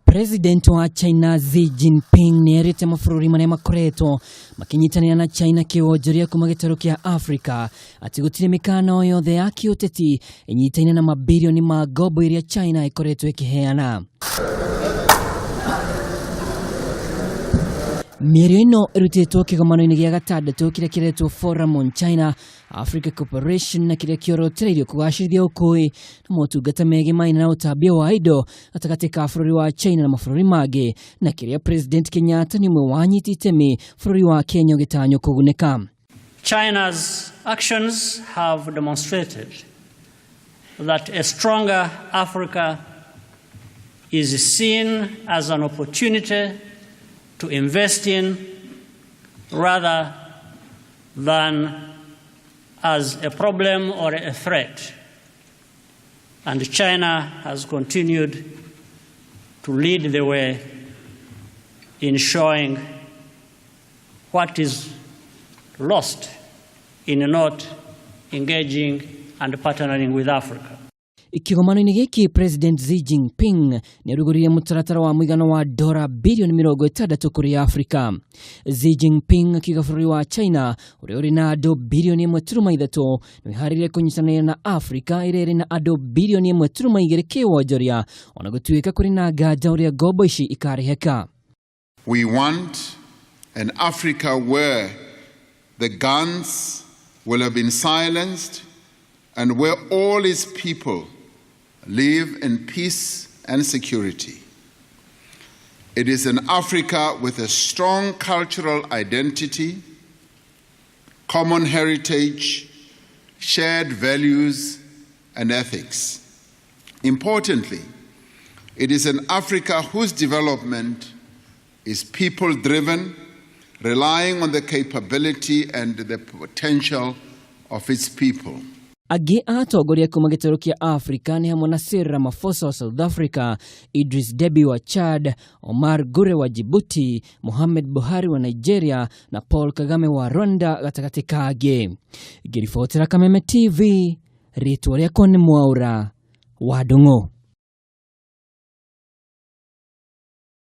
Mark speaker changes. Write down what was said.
Speaker 1: President wa China Xi Jinping nĩ erĩte mabũrũri marĩa makoretwo makĩnyitanĩra na China kĩwonjoria kuma gĩtarũ kĩa Africa atĩ gũtirĩ mĩkana o yothe ya kĩũteti ĩnyitaine na mabirioni ma ngombo iria China ĩkoretwo ĩkĩheana. Mĩario ĩno ĩrutĩtwo kĩgomano-inĩ gĩa gatandatũ kĩrĩa kĩretwo Forum on China Africa Cooperation na kĩrĩa kĩorotereirio kũgacĩrithia ũkũĩ na motungata megiĩ maina na ũtambia wa indo gatagatĩ ka bũrũri wa China na mabũrũri mangĩ, na kĩrĩa President Kenyatta nĩ ũmwe wa anyiti itemi bũrũri wa Kenya ũgĩtanywo kũgunĩka.
Speaker 2: China's actions have demonstrated that a stronger Africa is seen as an opportunity to invest in rather than as a problem or a threat. And China has continued to lead the way in showing what is lost in not engaging and partnering with Africa.
Speaker 1: Kĩgomano-inĩ gĩkĩ, President Xi Jinping nĩ arugũririe mũtaratara wa mũigana wa dora bilioni 60 kũrĩ Afrika. Xi Jinping akiuga bũrũri wa China ũrĩa ũrĩ na andũ bilioni 1.3 nĩ wĩharĩirie kũnyitanĩra na Afrika ĩrĩa ĩrĩ na andũ bilioni 1.2 kĩwonjoria, ona gũtuĩka kũrĩ na nganja ũrĩa ngombo ici ikarĩhĩka.
Speaker 3: We want an Africa where the guns will have been silenced and where all its people live in peace and security. It is an Africa with a strong cultural identity, common heritage, shared values, and ethics. Importantly, it is an Africa whose development is people driven, relying on the capability and the potential of its people.
Speaker 1: Angĩ a atongoria kuma gĩtarũ kĩa Afrika nĩ hamwe na Cyril Ramaphosa wa South Africa, Idris Deby wa Chad, Omar Gure wa Djibouti, Mohamed Buhari wa Nigeria na Paul Kagame wa Rwanda gatagatĩ ka angĩ. Ngĩribotera Kameme TV, rĩtwa rĩakwa nĩ Mwaũra wa Ndung'u.